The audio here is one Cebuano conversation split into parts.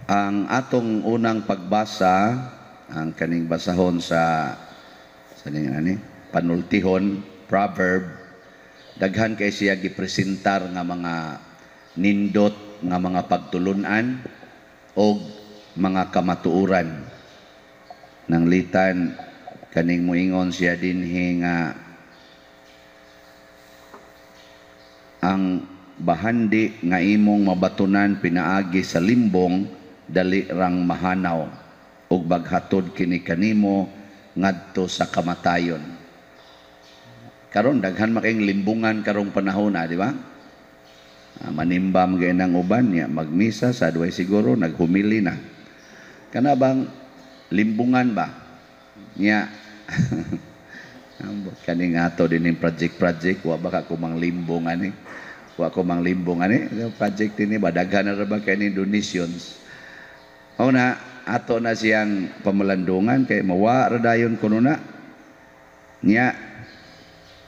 Ang atong unang pagbasa, ang kaning basahon sa sa ning ani panultihon, proverb, daghan kay siya gipresentar nga mga nindot nga mga pagtulunan og mga kamatuoran. Nanglitan kaning moingon siya dinhi nga ang bahandi nga imong mabatunan pinaagi sa limbong dali rang mahanaw ug maghatod kini kanimo ngadto sa kamatayon. Karon daghan makayong limbungan karong panahon na, di ba? Manimba mga inang uban niya, magmisa sa duay siguro naghumili na. Kana bang limbungan ba? Niya kaning ato din yung project wa ba ka kumang limbong ani? Wa ko mang limbong ani project ini ba daghan na ra ba kay ni donations. Mao na ato na siyang pamalandungan kay mawa ra dayon kuno na. Nya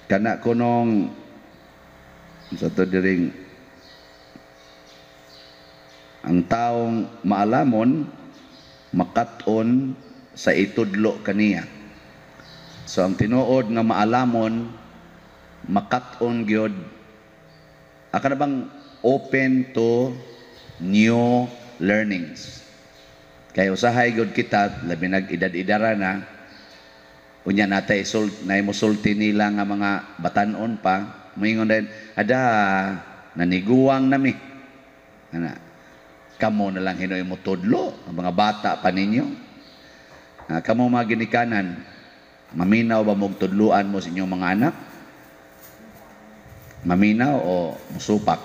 kana kunong sa to diring ang taong maalamon makat-on sa itudlo kaniya. So ang tinuod nga maalamon makat-on gyud aka na bang open to new learnings. Kay usahay gyud kita labi nag edad-edara na unya natay nay mosulti nila nga mga batan-on pa moingon din ada naniguwang nami ana kamo na lang hinoy mo tudlo ang mga bata pa ninyo. Kamo mga ginikanan, maminaw ba mong tudluan mo sa inyong mga anak? Maminaw o musupak?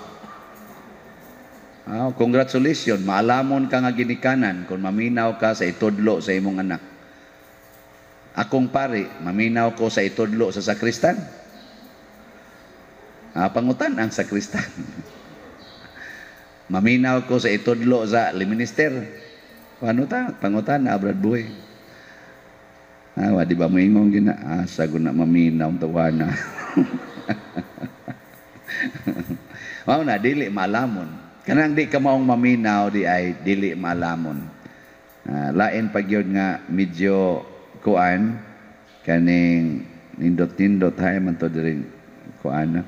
Congratulations, maalamon ka nga ginikanan kung maminaw ka sa itudlo sa imong anak. Akong pare, maminaw ko sa itudlo sa sakristan. Pangutan ang sakristan. Maminaw ko sa itudlo sa liminister. Panuta, pangutan na Brad Buhay. Wa di ba moingon gina asa guna maminaw tawana. Mao na dili maalamon. Kanang di ka maong maminaw di ay dili maalamon. Lain pa gyud nga medyo kuan kaning nindot-nindot hay man to diri kuan na.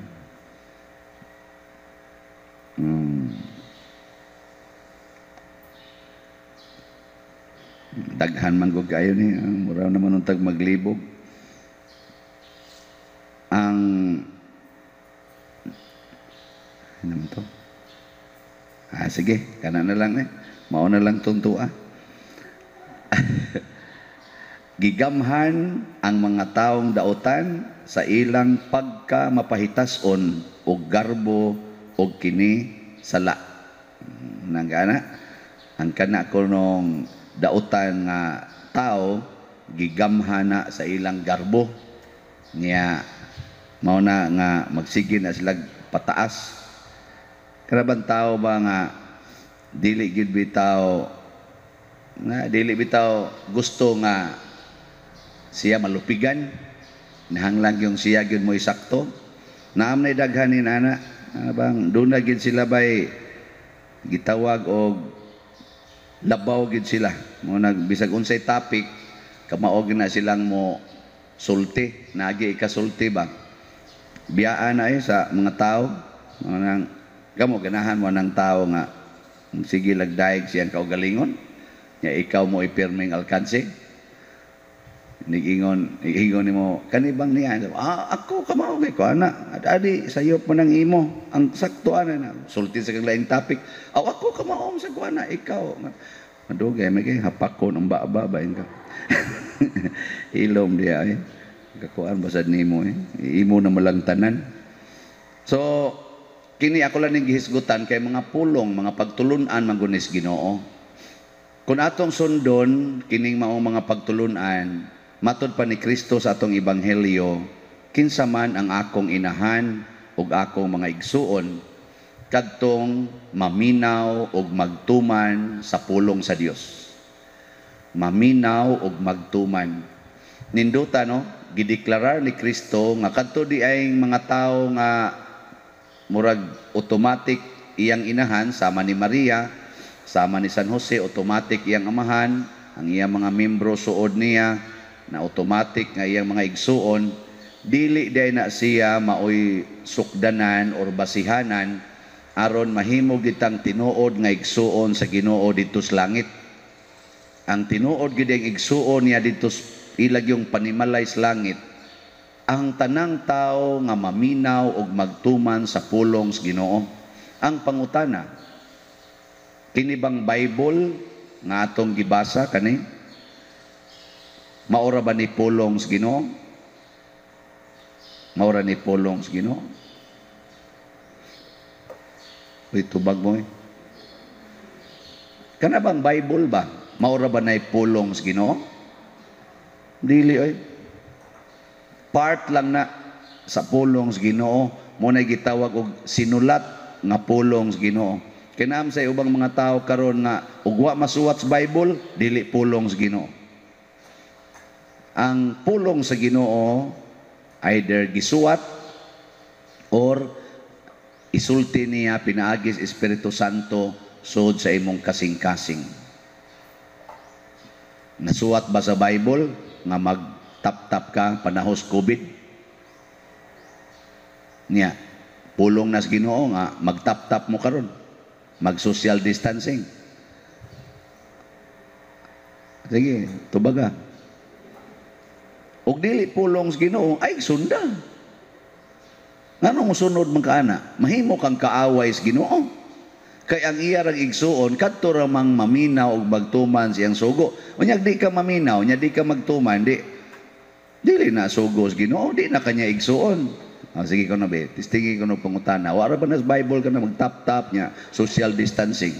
Daghan man gud kayo ni, mura naman untag maglibog. Ang ano man to? Sige, kana na lang eh. Mao na lang tuntua. Gigamhan ang mga taong dautan sa ilang pagka mapahitason og garbo og kini sala. Nanggana ang kana kunong dautan nga tao gigamhan na sa ilang garbo niya, mao na nga magsige na sila pataas. Karaban tao ba nga dili gid bitaw nga dili bitaw gusto nga siya malupigan, nahanglang yung siya gyud mo isakto. Naam na daghan ni nana bang doon na gid sila bay gitawag og labaw gid sila. Mo nag bisag unsay topic kamao gid na silang mo sulti, naagi ikasulti ba. Biyaan na sa mga tao. Mo nang kamo ganahan mo ng tao nga sige lagdaig siyang kaugalingon nya ikaw mo ipirming alkanse. Nigingon igingon nimo kani bang niya, ako kamao kay ko ana adi sayop mo nang imo ang sakto ana na sulti sa kag laing topic. Aw ako kamao sa ko ana ikaw madugay may kay hapakon ang baba ba ka. Ilom diya eh kakuan basad nimo eh imo na malang tanan. So kini ako lang ning gihisgutan kay mga pulong, mga pagtulunan manggunis Ginoo. Kung atong sundon kining maong mga pagtulunan, matod pa ni Kristo sa atong ebanghelyo, kinsa man ang akong inahan ug akong mga igsuon, kadtong maminaw ug magtuman sa pulong sa Dios. Maminaw ug magtuman. Ninduta no, gideklarar ni Kristo nga kadto di ay mga tawo nga murag automatic iyang inahan sama ni Maria Sama ni San Jose, automatic iyang amahan, ang iyang mga membro suod niya, na automatic nga iyang mga igsuon, dili day na siya maoy sukdanan or basihanan aron mahimo gitang tinuod nga igsuon sa Ginoo didto sa langit. Ang tinuod gid ang igsuon niya didto ilag yung panimalay sa langit, ang tanang tao nga maminaw og magtuman sa pulong sa Ginoo. Ang pangutana, kini bang Bible nga atong gibasa kani, maura ba ni pulong sa Ginoo? Maura ni pulong sa Ginoo? Uy, tubag mo eh. Kana bang Bible ba? Maura ba na pulong sa Ginoo? Dili oy. Part lang na sa pulong sa Ginoo, mo na gitawag og sinulat nga pulong sa Ginoo. Kay naa sa ubang mga tao karon nga ug wa masuwat sa Bible, dili pulong sa Ginoo. Ang pulong sa Ginoo either gisuwat or isulti niya pinaagi sa Espiritu Santo sud sa imong kasing-kasing. Nasuwat ba sa Bible nga mag-tap-tap ka panahos COVID? Niya, pulong nas Ginoo nga mag-tap-tap mo karon, mag-social distancing. Sige, tubaga. Og dili pulong sa Ginoo, ay sunda. Nganong sunod man ka ana? Mahimo kang kaaway sa Ginoo. Kay ang iya rang igsuon kadto ra mang maminaw og magtuman siyang sugo. Unya di ka maminaw, nya di ka magtuman, di dili na sugo sa Ginoo, di na kanya igsuon. Ah, sige ko na be, testingi ko no pangutana. Wa ra ba nas Bible ka na magtap-tap niya, social distancing?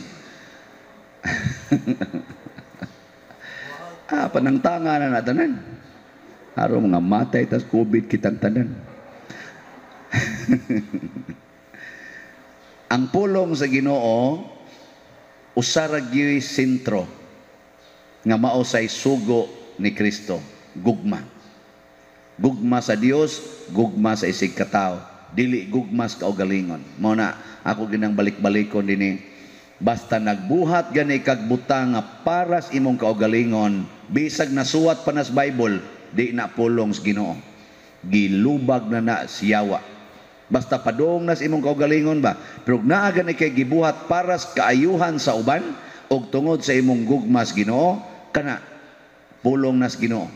Ah, panangtanga na natanan. Aron mga matay tas COVID kitang tanan. Ang pulong sa Ginoo usa ra gyuy sentro nga mao say sugo ni Kristo, gugma. Gugma sa Dios, gugma sa isig katawo, dili gugma sa kaugalingon. Mao na ako ginang balik-balikon dinhi. Basta nagbuhat gani kag butang nga para sa imong kaugalingon, bisag nasuwat pa nas Bible, di na pulong sa Ginoo. Gilubag na na siyawa. Basta padung nas imong kaugalingon ba, pero naa gani kay gibuhat para sa kaayuhan sa uban og tungod sa imong gugma sa Ginoo, kana pulong nas Ginoo.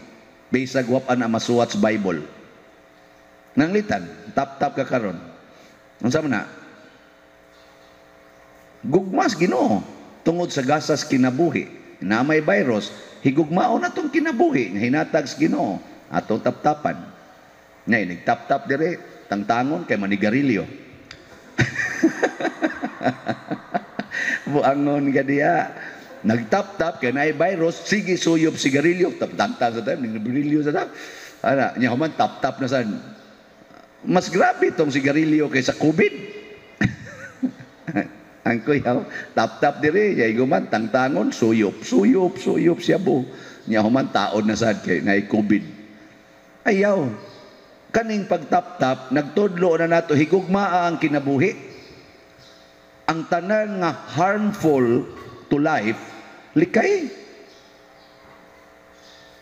Bisag wa pa na masuwat sa Bible. Nanglitan, tap-tap ka karon. Unsa man na? Gugma sa Ginoo tungod sa gasas kinabuhi. Na may virus, higugmao na tong kinabuhi nga hinatag sa Ginoo atong taptapan. Ngay nagtap-tap dire, tangtangon kay manigarilyo. Buangon ka diya. Nagtap-tap kay naay virus, sige suyop sigarilyo, tap-tang sa time, nagbirilyo sa tap. Ana, nya human tap-tap na sad. Mas grabe tong sigarilyo kaysa COVID. Ang kuyaw, tap-tap dire, yay guman, tangtangon, suyop, suyop, suyop siya bo. Nya human taon na sad kay naay COVID. Ayaw. Kaning pagtap-tap, nagtudlo na nato higugmaa ang kinabuhi. Ang tanan nga harmful to life, likay.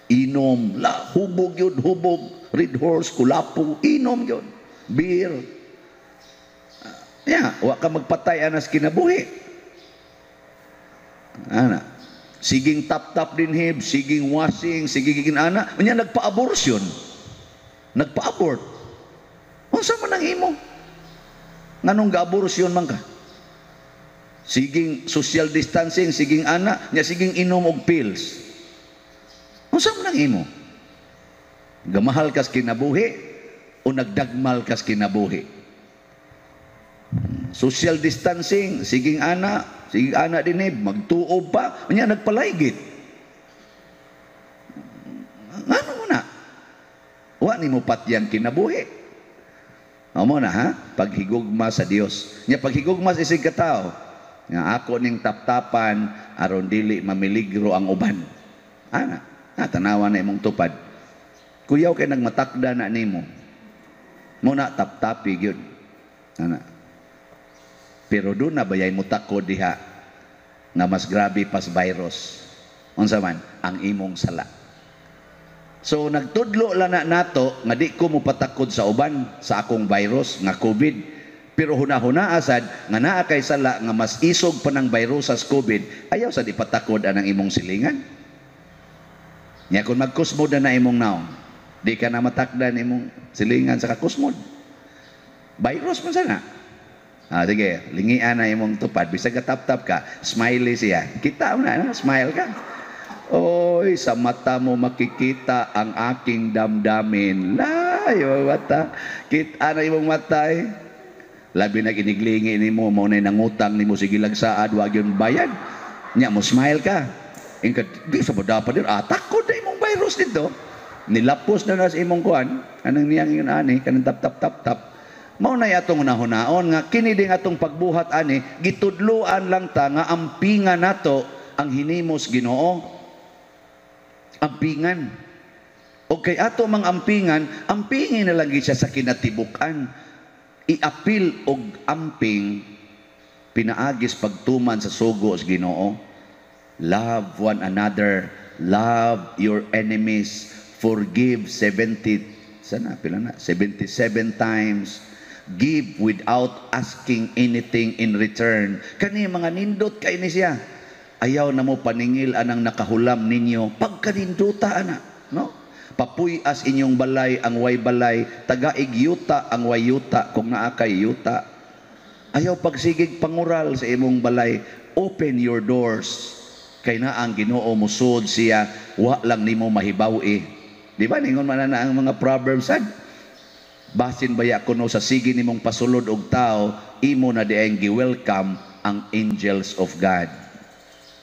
Inom, la, hubog yun, hubog, red horse, kulapo, inom yun, beer. Ya, wa ka magpatay anas kinabuhi. Ana, siging tap-tap din hib, siging washing, siging ana, unya nagpa-abortion. Nagpa-abort. Unsa man ang imo? Nganong ga-abortion man ka? Siging social distancing, siging ana, nya siging inom og pills. Unsa man ang imo? Gamahal kas kinabuhi o nagdagmal kas kinabuhi? Social distancing, siging ana dinib, magtuob pa, nya nagpalaygit. Ngano mo na? Wa nimo patyang kinabuhi. Amo na ha, paghigugma sa Dios. Nya paghigugma sa isig katawo, nga ako ning taptapan aron dili mamiligro ang uban. Ana, na tanawa na imong tupad. Kuyaw kay nagmatakda na nimo. Muna taptapi gyud. Ana. Pero doon na bayay mo takod diha. Nga mas grabe pas virus. Unsa man? Ang imong sala. So nagtudlo lang na nato nga di ko mopatakod sa uban sa akong virus nga COVID. Pero huna-huna asad nga naa kay sala nga mas isog pa ng virus sa COVID, ayaw sad ipatakod anang imong silingan. Nya kung magkusmod na na imong naong, di ka na matakdan imong silingan sa kakusmod. Virus man sana. Ah, sige, lingian na imong tupad. Bisag ka tap-tap ka, smiley siya. Kita mo na, no? Smile ka. Oy, sa mata mo makikita ang aking damdamin. La, yung mata. Kita na imong mata eh. Labi na kiniglingi nimo, mao na nangutang nimo sige lagsaad, wag yun bayad. Nya mo smile ka. Ingka, di sa dapat yun. Ah, takod na imong virus dito. Nilapos na na sa imong kuan. Anong niyang yun ani, kanang tap tap tap tap. Mao na atong hunahunaon nga kini ding atong pagbuhat ani gitudloan lang ta nga ampingan nato ang hinimos Ginoo. Ampingan. O kay ato mang ampingan, ampingin na lang siya sa kinatibuk-an. Iapil og amping pinaagis pagtuman sa sugo sa Ginoo. Love one another, love your enemies, forgive 70 sana pila na 77 times, give without asking anything in return. Kani mga nindot kay ni siya. Ayaw na mo paningil anang nakahulam ninyo pagkaninduta ana, no? Papuy-as inyong balay ang way balay, tagaig yuta ang way yuta kung naa kay yuta. Ayaw pagsigig pangural sa imong balay, open your doors. Kay na ang Ginoo musod siya, wa lang nimo mahibaw-i. Di ba ningon man na ang mga proverbs sad? Basin baya kuno sa sige nimong pasulod og tao, imo na diayng gi-welcome ang angels of God.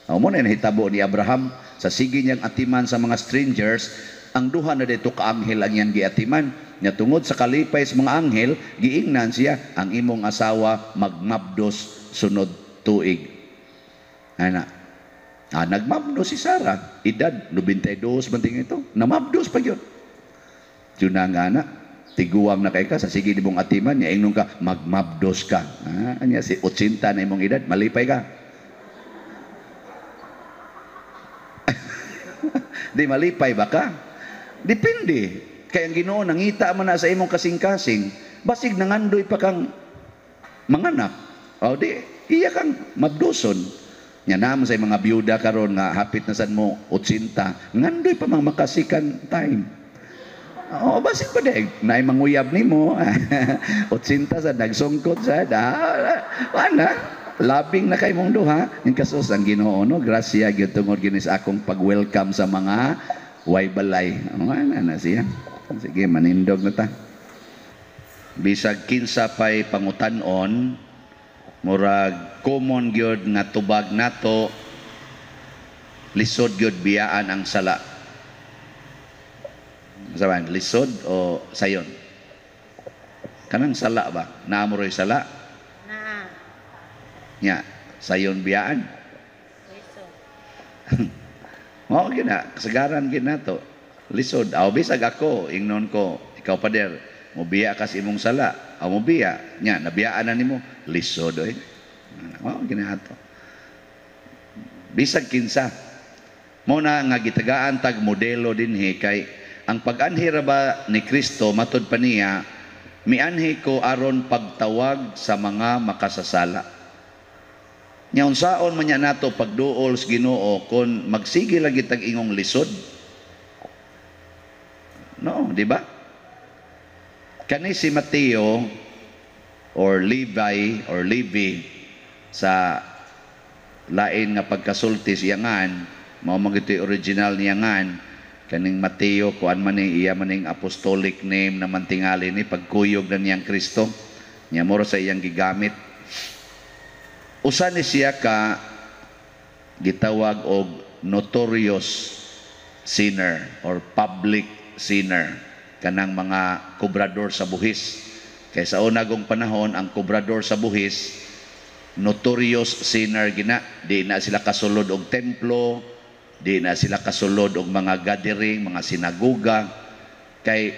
O mo na nahitabo ni Abraham sa sige niyang atiman sa mga strangers, ang duha na dito ka anghel ang iyang giatiman. Nya tungod sa kalipay sa mga anghel, giingnan siya ang imong asawa magmabdos sunod tuig. Ana. Ah, nagmabdos si Sarah, edad 92 man tingin ito. Namabdos pa gyud. Yun na nga na, tiguang na kay ka sa sige nimong atiman, nya ingnon ka magmabdos ka. Ah, anya si 80 na imong edad, malipay ka. Di malipay ba ka? Depende. Kay ang Ginoo nangita man na sa imong kasing-kasing, basig nangandoy pa kang manganak. O di, iya kang mabduson. Nya naman sa mga byuda karon nga hapit na sad mo 80, ngandoy pa mang makasikan time. O basig pa di, naay manguyab nimo. 80 sa nagsungkot sa da, wala. Labing na kay mong duha. Ning kasos ang Ginoo no, grasya gyud tungod gini sa akong pag-welcome sa mga way balay. O, ana na siya. Sige, manindog na ta. Bisag kinsa pay pangutan-on, murag common gyud nga tubag nato, lisod gyud biyaan ang sala. Saban, lisod o sayon? Kanang sala ba? Naamuroy sala? Naa. Nya, sayon biyaan? Lisod. Mao gyud na, kasagaran gyud nato. Lisod. Aw bisag ako, ingnon ko, ikaw pader, mobiya ka sa imong sala. Aw mobiya, nya nabiyaan na nimo, lisod oy. Mao gyud na ato. Bisag kinsa. Mao na nga gitagaan tag modelo dinhi kay ang pag-anhi ra ba ni Kristo matud pa niya, mianhi ko aron pagtawag sa mga makasasala. Nya unsaon man niya nato pagduol sa Ginoo kon magsige lagi tag ingong lisod? No, di ba? Kani si Mateo or Levi or Levi sa lain nga pagkasulti siya ngan, mao man gito'y original niya ngan, kaning Mateo kuan man ni iya maning apostolic name na mantingali ni pagkuyog na niyang Kristo, nya moro sa iyang gigamit. Usa ni siya ka gitawag og notorious sinner or public sinner, kanang mga kobrador sa buhis. Kay sa unagong panahon ang kobrador sa buhis notorious sinner gina, di na sila kasulod og templo, di na sila kasulod og mga gathering, mga sinagoga, kay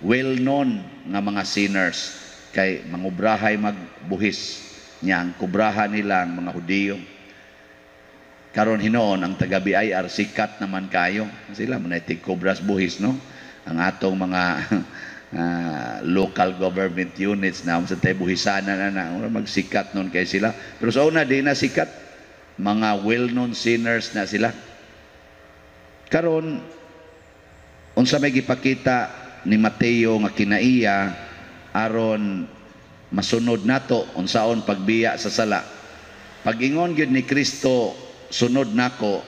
well known nga mga sinners, kay mangubrahay magbuhis. Nya ang kubrahan nila ang mga Hudiyo. Karon hinoon ang taga BIR sikat naman kayo. Sila man ay tigkobras buhis, no? Ang atong mga local government units na sa tay buhisanan na na magsikat nun kay sila. Pero sa una di na sikat, mga well-known sinners na sila. Karon unsa may gipakita ni Mateo nga kinaiya aron masunod nato unsaon pagbiya sa sala? Pag-ingon gyud ni Kristo, "Sunod nako,"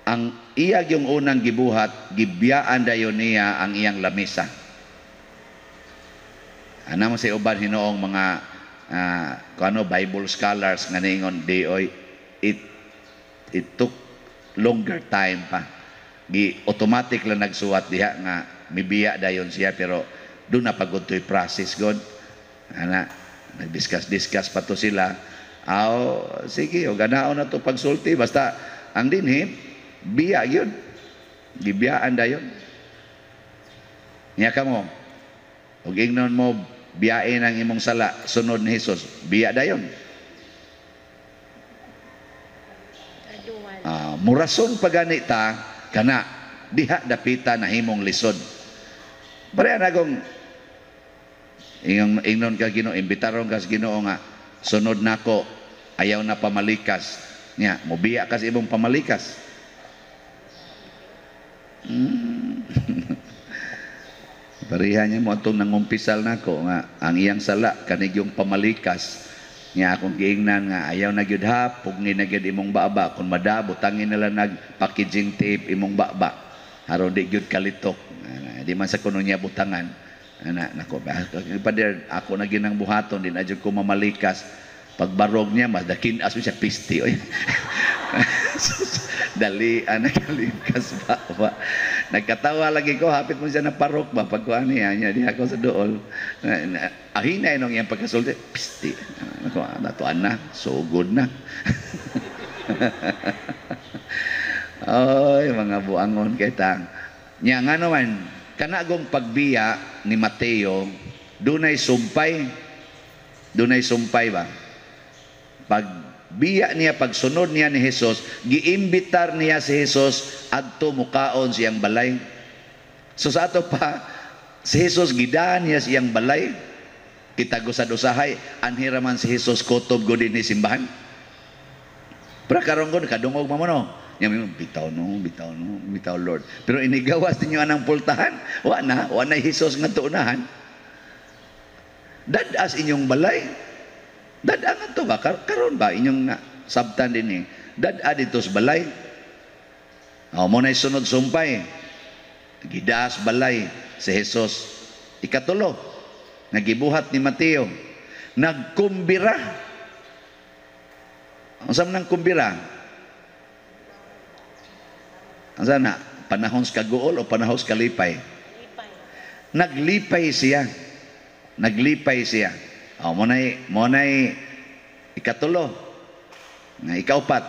ang iya yung unang gibuhat, gibiyaan dayon niya ang iyang lamisa. Ana mo sa uban hinoong mga kuano, Bible scholars nga niingon di oy, it took longer time pa. Gi automatic lang nagsuwat diha nga mibiya dayon siya, pero doon na pagod to'y process god. Ana, nag-discuss discuss pa to sila. Aw, sige, o ganaon na to pagsulti, basta ang dinhi biya yun. Gibiyaan dayon. Nya kamo, ug ingnon mo biyain ang imong sala, sunod ni Jesus, biya dayon. Gradual. Murason pa gani ta kana diha dapita nahimong lisod. Pareha na kung ingnon ka Ginoo, imbitaron ka sa Ginoo nga sunod nako, ayaw na pamalikas. Nya, mobiya ka sa imong pamalikas. Pareha niya mo atong nangumpisal nako nga ang iyang sala kanig yung pamalikas. Nya akong giingnan nga ayaw na gyud ha, pugni na gyud imong baba, kung madabot tangin na lang nag packaging tape imong baba aron di gyud kalitok. Ana, di man sa kuno niya butangan. Ana nako, pader ako na ginang buhaton, di na jud ko mamalikas. Pagbarog niya mas dakin as siya pisti oy. Dali anak kalikas ba ba. Nagkatawa lagi ko, hapit mo siya na parok ba pagkuan niya niya diha ko sa dool. Ahina inong iyang pagkasulti, pisti. Nako, natuan na, so good na. Oy, mga buangon kay tang. Nya nga naman, kanagong pagbiya ni Mateo, dunay sumpay. Dunay sumpay ba? Pag biya niya, pagsunod niya ni Jesus, giimbitar niya si Jesus adto mukaon siyang balay. So sa ato pa, si Jesus gidaan niya siyang balay. Kita gusad usahay, anhi ra man si Jesus kutob gud dinhi simbahan. Pero karon gud kadungog man mo no. Nya mo bitaw no, bitaw no, bitaw Lord. Pero inigawas ninyo anang pultahan, wa na Jesus nga tuunahan. Dadas inyong balay. Dad-a nga to ba? Karon ba inyong na, sabtan din eh. Dad-a dito sa balay. O, mo na'y sunod sumpay. Gidas balay si Jesus. Ikatulo, nagibuhat ni Mateo. Nagkumbira. Ang saan nang kumbira? Ang saan na? Panahon sa kaguol o panahon sa kalipay? Lipay. Naglipay siya. Naglipay siya. O, mo na'y ikatulo. Na ikaupat,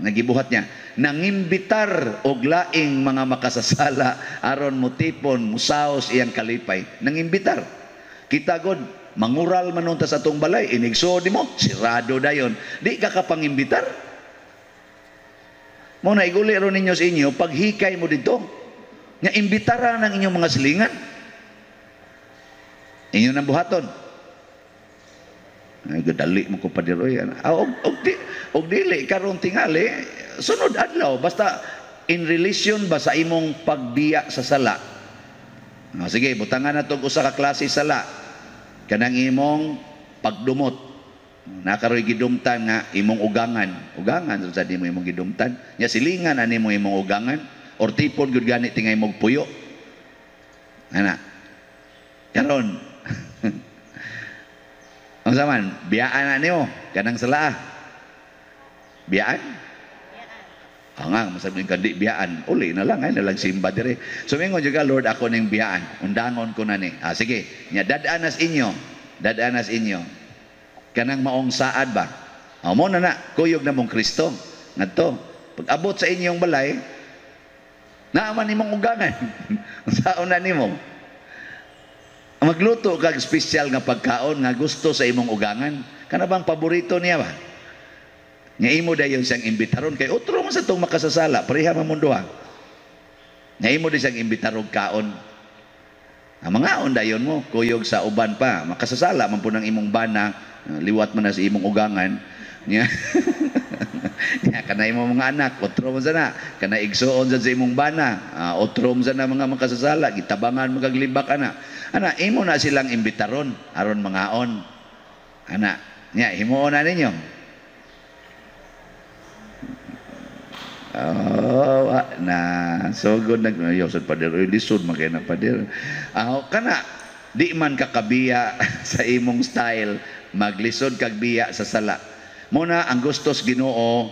nagibuhat niya. Nangimbitar og laing mga makasasala aron mutipon, musaos iyang kalipay. Nangimbitar. Kita god, mangural man unta sa atong balay, inigsuod nimo, sirado dayon. Di ka kapangimbitar. Mo na iguli ron ninyo sa inyo, paghikay mo dito, nga imbitaran ang inyong mga silingan. Inyo nang buhaton. Ay, gadali mo ko padiro yan. Ah, og dili karon tingali, sunod adlaw, basta in relation ba sa imong pagbiya sa sala. Ah, sige, butangan na tog usa ka klase sala. Kanang imong pagdumot. Nakaroy gidumtan nga imong ugangan. Ugangan sa di mo imong gidumtan. Nya silingan ani mo imong ugangan or tipon gud gani tingay mong puyo. Ana. Karon ang saman, biyaan na nimo kanang sala. Biyaan? Biyaan. Ah, nga, masabi ka, di biyaan. Uli na lang, ay, nalang simba dire. So, mingon juga, "Lord, ako ning biyaan. Undangon ko na ni." Ah, sige. Nya, dadanas inyo. Dadanas inyo. Kanang maong saad ba? Ah, mo na na, kuyog na mong Kristo. Ngadto. Pag abot sa inyong balay, naaman nimong ugangan. Saon na nimo? Magluto kag espesyal nga pagkaon nga gusto sa imong ugangan. Kana bang paborito niya ba? Nga imo dayon siyang imbitaron kay otro man sa tong makasasala, pareha man mong duha. Nga imo di siyang imbitarog kaon. Ang mga dayon mo, kuyog sa uban pa, makasasala man po ng imong bana, liwat man na sa imong ugangan. Nya. Nya kanay mo mga anak, otro man sana, kana igsuon sa imong bana, otro man sana mga makasasala, gitabangan mo kag libak ana. Ana imo na silang imbitaron aron mangaon. Ana, nya himuon na ninyo. Oh, na sugod nag yo sad pader, oy lisod man kay na pader. Kana di man kakabiya sa imong style, maglisod kag biya sa sala. Muna ang gustos Ginoo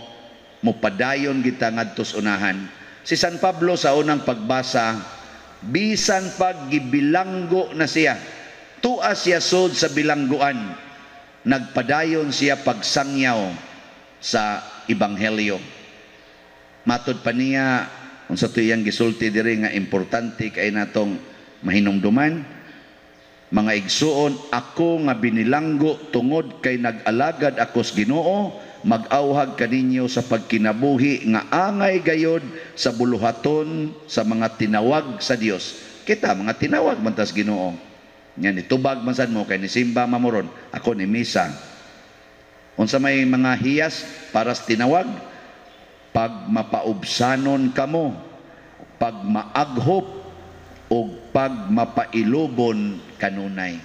mopadayon kita ngadtos unahan. Si San Pablo sa unang pagbasa, bisan pag gibilanggo na siya, tua siya sud sa bilangguan, nagpadayon siya pagsangyaw sa ebanghelyo. Matod pa niya unsa to iyang gisulti diri nga importante kay natong mahinumduman. Mga igsuon, ako nga binilanggo tungod kay nag-alagad ako sa Ginoo, mag-awhag kaninyo sa pagkinabuhi nga angay gayod sa buluhaton sa mga tinawag sa Dios. Kita mga tinawag man tas Ginoo. Nya nitubag man sad mo kay nisimba mamoron, ako ni misa. Unsa may mga hiyas para sa tinawag? Pag mapaubsanon kamo, pag maaghop o pag mapailubon kanunay.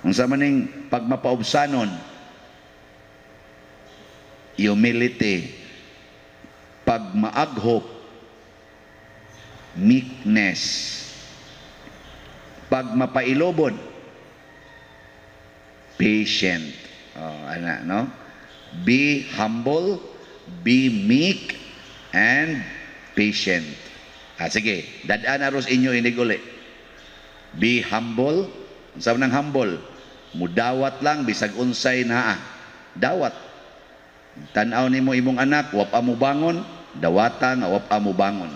Unsa man ning pag mapaubsanon? Humility. Pag maaghop, meekness. Pag mapailubon, patient. Oh, ana, no? Be humble, be meek, and patient. Sige, dad-an na ros inyo inig uli. Be humble. Unsa man ang humble? Mudawat lang bisag unsay naa. Dawat. Tan-aw nimo imong anak, wa pa mo bangon, dawata nga wa pa mo bangon.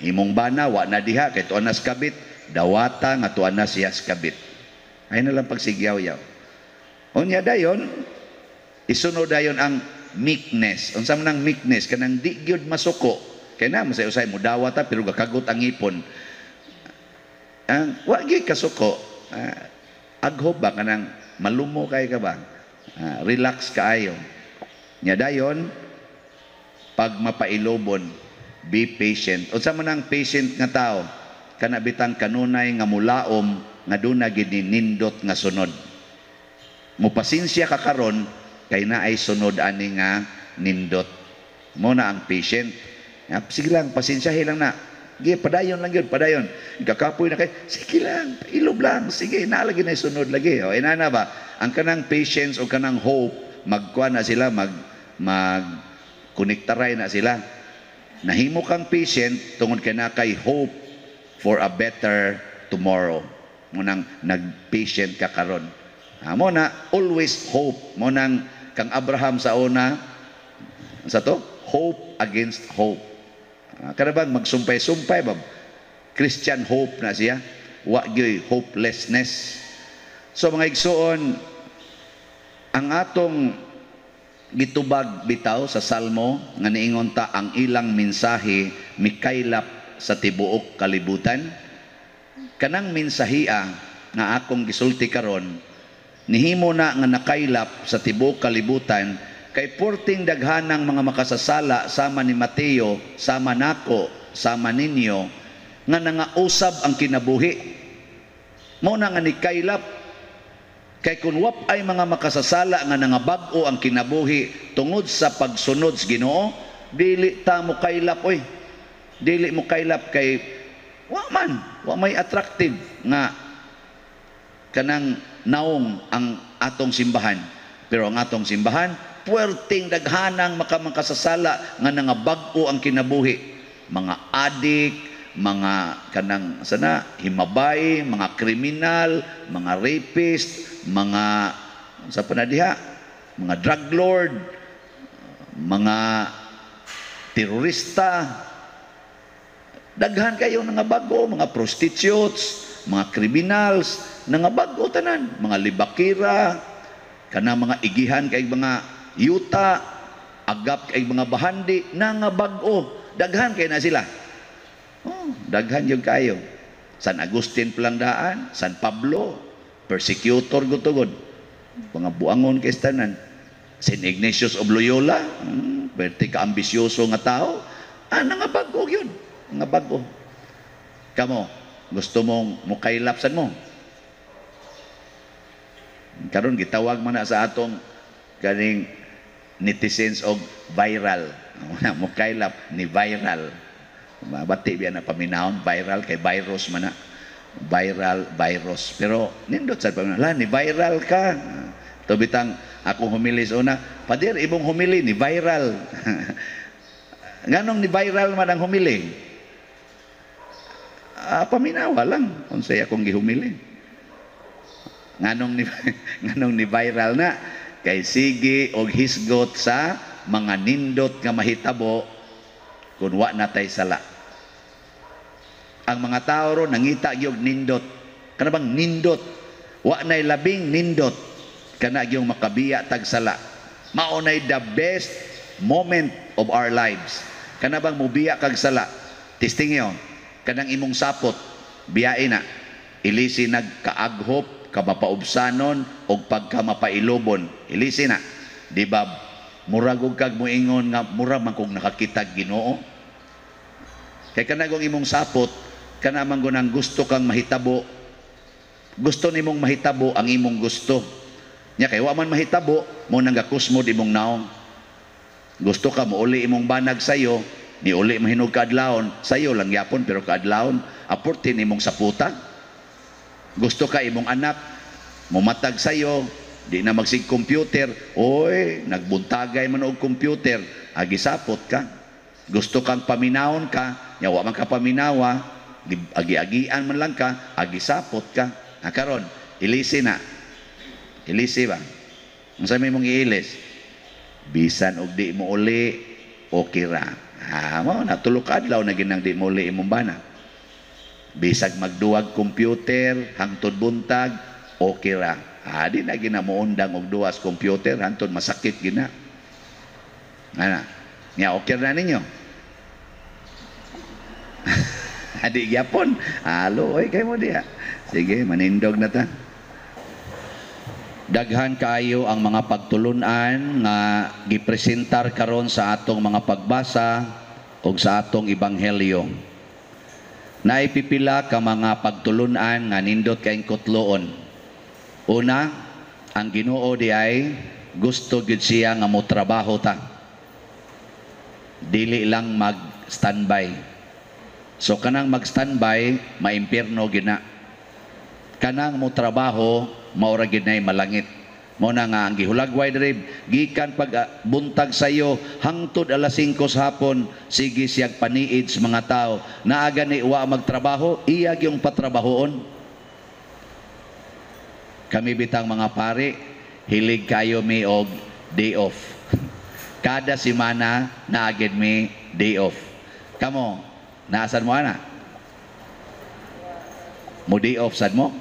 Imong bana wa na diha kay tuan nas kabit, dawata nga tuan na siya kabit. Ay na lang pagsigyaw-yaw. Unya dayon, isunod dayon ang meekness. Unsa man ang meekness? Kanang di gyud masuko. Kay na masay-usay mo dawat ta pero gakagot ang ipon. Ang wa gyud kasuko. Aghob ba kanang malumo kay ka ba? Relax kaayo. Nya dayon pag mapailobon, be patient. Unsa man ang patient nga tao? Kana bitang kanunay nga mulaom nga duna gid nindot nga sunod. Mopasensya ka karon kay naay sunod ani nga nindot. Mo na ang patient. Ya, sige lang, pasensyahin lang na. Sige, padayon lang yun, padayon. Kakapoy na kayo, sige lang, ilob lang, sige, naalagi na sunod lagi. O, inana ba? Ang kanang patience o kanang hope, magkuha na sila, mag konektaray na sila. Nahimo kang patient tungod kay na kay hope for a better tomorrow. Munang nag-patient ka karon. Mo na always hope. Mo nang kang Abraham sa una, sa to? Hope against hope. Kada bang magsumpay-sumpay ba? Christian hope na siya. Wa gyoy hopelessness. So mga igsuon, ang atong gitubag bitaw sa Salmo nga niingon ta ang ilang mensahe mikaylap sa tibuok kalibutan. Kanang mensahia nga akong gisulti karon nihimo na nga nakaylap sa tibuok kalibutan kay porting daghanang mga makasasala sama ni Mateo, sama nako, sama ninyo nga nangausab ang kinabuhi. Mao na nga nikaylap kay kun wap ay mga makasasala nga nangabag-o ang kinabuhi tungod sa pagsunod sa Ginoo, dili ta mo kaylap oy. Dili mo kaylap kay wa man, wa may attractive nga kanang naong ang atong simbahan. Pero ang atong simbahan puwerteng daghanang makamakasasala nga nangabag-o ang kinabuhi. Mga adik, mga kanang sana himabay, mga kriminal, mga rapist, mga sa panadiha, mga drug lord, mga terorista. Daghan kayo nangabag-o, mga prostitutes, mga criminals, nangabag-o tanan, mga libakira, kanang mga igihan kay mga yuta. Agap kay mga bahandi na nga bag-o. Daghan kay na sila. Oh, daghan yung kayo. San Agustin palang daan, San Pablo, persecutor gutugod. Mga buangon kay tanan. Saint Ignatius of Loyola, pwerte ka ambisyoso nga tao. Ah, nga bag-o yun. Nga bag-o. Kamo, gusto mong mukaylapsan mo. Karon gitawag man na sa atong kaning netizens og viral. Mukaylap ni viral. Mabati biya na paminahon viral kay virus man na. Viral virus. Pero nindot sa paminahon. La ni viral ka. To bitang akong humili sa una, "Pader, imong humili ni viral." Nganong ni viral man ang humili? Ah, paminawa lang unsay akong gihumili. Nganong ni viral na kay sige og hisgot sa mga nindot nga mahitabo kung wa na tay sala. Ang mga tao ron nangita gyud nindot. Kana bang nindot? Wa nay labing nindot kana gyung makabiya tag sala. Mao nay the best moment of our lives. Kana bang mubiya kag sala? Testing yo. Kanang imong sapot, biyae na. Ilisi nagkaaghop, kamapaubsanon og pagkamapailobon. Ilisi na. Di ba murag og kag moingon nga mura man kog nakakitag Ginoo? Kay kanang imong sapot, kana man ang gusto kang mahitabo, gusto nimong mahitabo ang imong gusto. Nya kay wa man mahitabo, mo nang gakusmod imong naong. Gusto ka mouli imong banag sayo, ni uli mahinog kaadlawon, sayo lang yapon pero kaadlawon, aporte nimong saputa. Gusto ka imong anak mumatag sayo, di na magsig computer, oy, nagbuntagay man og computer, agi sapot ka. Gusto kang paminawon ka, nya wa man ka paminawa, agi-agian man lang ka, agi sapot ka. Ah, karon, ilisi na. Ilisi ba? Unsa may mong iilis? Bisan og di mo uli, okay ra. Ah, mo na tulo ka adlaw na ginang di mo uli imong bana. Bisag magduwag computer hangtod buntag, okay ra. Ah, di na ginamuundang og duwas computer hangtod masakit gina. Ana. Nya okay ra ninyo. Adi gyapon. Alo, oy kay mo diha. Sige, manindog na ta. Daghan kaayo ang mga pagtulunan nga gipresentar karon sa atong mga pagbasa ug sa atong ebanghelyo. Naipipila ka mga pagtulunan nga nindot kaayong kutloon. Una, ang Ginoo di ay gusto gyud siya nga motrabaho ta. Dili lang mag-standby. So kanang mag-standby, maimpierno gyud na. Kanang motrabaho, maura gyud nay malangit. Mo na nga ang gihulagway diri gikan pag buntag sayo hangtod alas 5 sa hapon, sige siyag paniid sa mga tao. Naa gani wa magtrabaho, iya gyung patrabahoon. Kami bitang mga pare, hilig kayo mi og day off. Kada semana naa gyud mi day off. Kamo, naasan mo ana? Mo day off sad mo?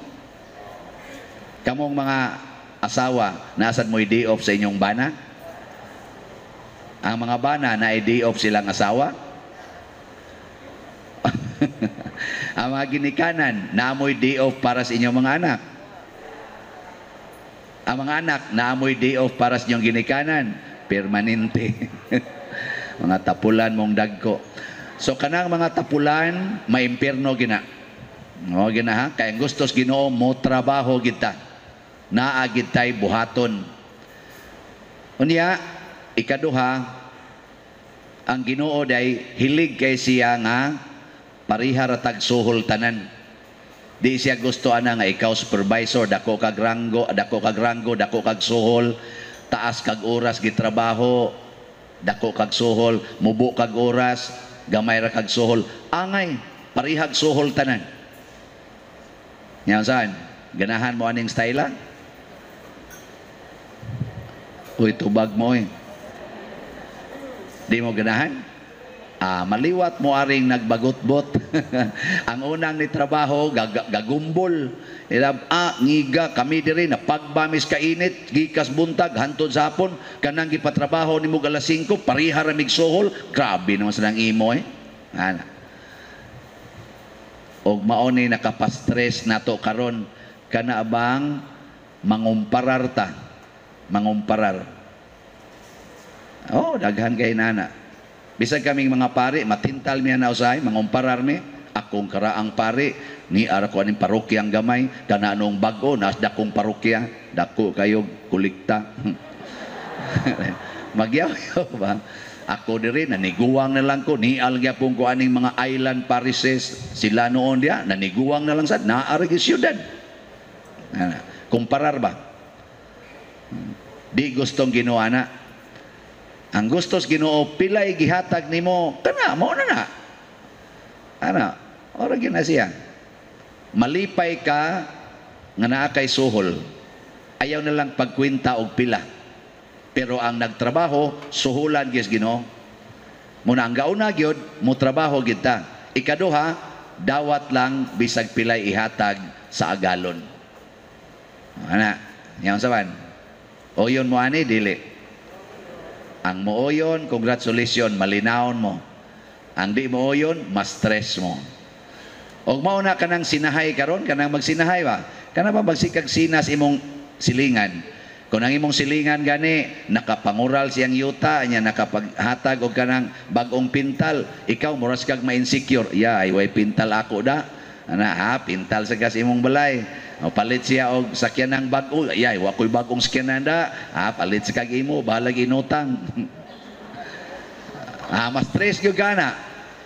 Kamong mga asawa, nasad mo'y day off sa inyong bana? Ang mga bana, na day off silang asawa? Ang mga ginikanan, naamoy day off para sa inyong mga anak? Ang mga anak, naamoy day off para sa inyong ginikanan? Permanente. Mga tapulan mong dagko. So kanang mga tapulan, maimpierno gina. No, gina ha? Kaya ang gustos Ginoo mo trabaho kita. Naa gid tay buhaton. Unya, ikaduha, ang Ginoo day hilig kay siya nga pareha ra tag suhol tanan. Di siya gusto ana nga ikaw supervisor, dako kag ranggo, dako kag ranggo, dako kag suhol, taas kag oras gitrabaho, dako kag suhol, mubo kag oras, gamay ra kag suhol. Angay, parehag suhol tanan. Nya saan? Ganahan mo aning style? Uy, tubag mo eh. Di mo ganahan? Ah, maliwat mo aring nagbagot-bot. Ang unang ni trabaho gagumbol. Ila ngiga kami diri na pagbamis kainit gikas buntag hantod sa hapon, kanang gipatrabaho nimo alas 5 pareha ra mig suhol, grabe naman sa imo eh. Ana. Og mao ni nakapastress nato karon, kana bang mangumparar ta, mangumparar. Oh, daghan kay nana. Bisag kaming mga pari, matintal mi na usahay, mangumparar mi. Akong karaang pari, ni ara ko aning parokyang gamay, kana anong bag-o, nas dakong parokya, dako kayo kulikta. Magyaw ba? Ako diri naniguwang na lang ko, nial gyapon ko aning mga island parishes, sila noon diya, naniguwang na lang sad, naa ra gyud syudad. Ana, kumparar ba? Di gustong Ginoo ana. Ang gustos Ginoo pilay gihatag nimo kana mao na na. Ana, ora gyud na siya. Malipay ka nga naa kay suhol. Ayaw na lang pagkwenta og pila. Pero ang nagtrabaho, suhulan gyud Ginoo. Muna ang gauna gyud, mo trabaho gyud ta. Ikaduha, dawat lang bisag pilay ihatag sa agalon. Ana, yaon sa man. Oyon mo ani dili. Ang mooyon, congratulations, malinawon mo. Ang di mooyon, mas stress mo. Og mao na kanang sinahay karon, kanang magsinahay ba? Kana ba magsikag sinas imong silingan? Kung ang imong silingan gani nakapangural siyang yuta niya, nakapaghatag og kanang bag-ong pintal, ikaw muras kag ma-insecure. Ya, ay way pintal ako da. Ana ha, pintal sa gas imong balay. O, palit siya og sakyanan bag-o. Ya, wa ko'y bag-ong sakyanan da. Ha, palit sa kag imo, bahalag inutang. Ah, mas stress gyud ka na.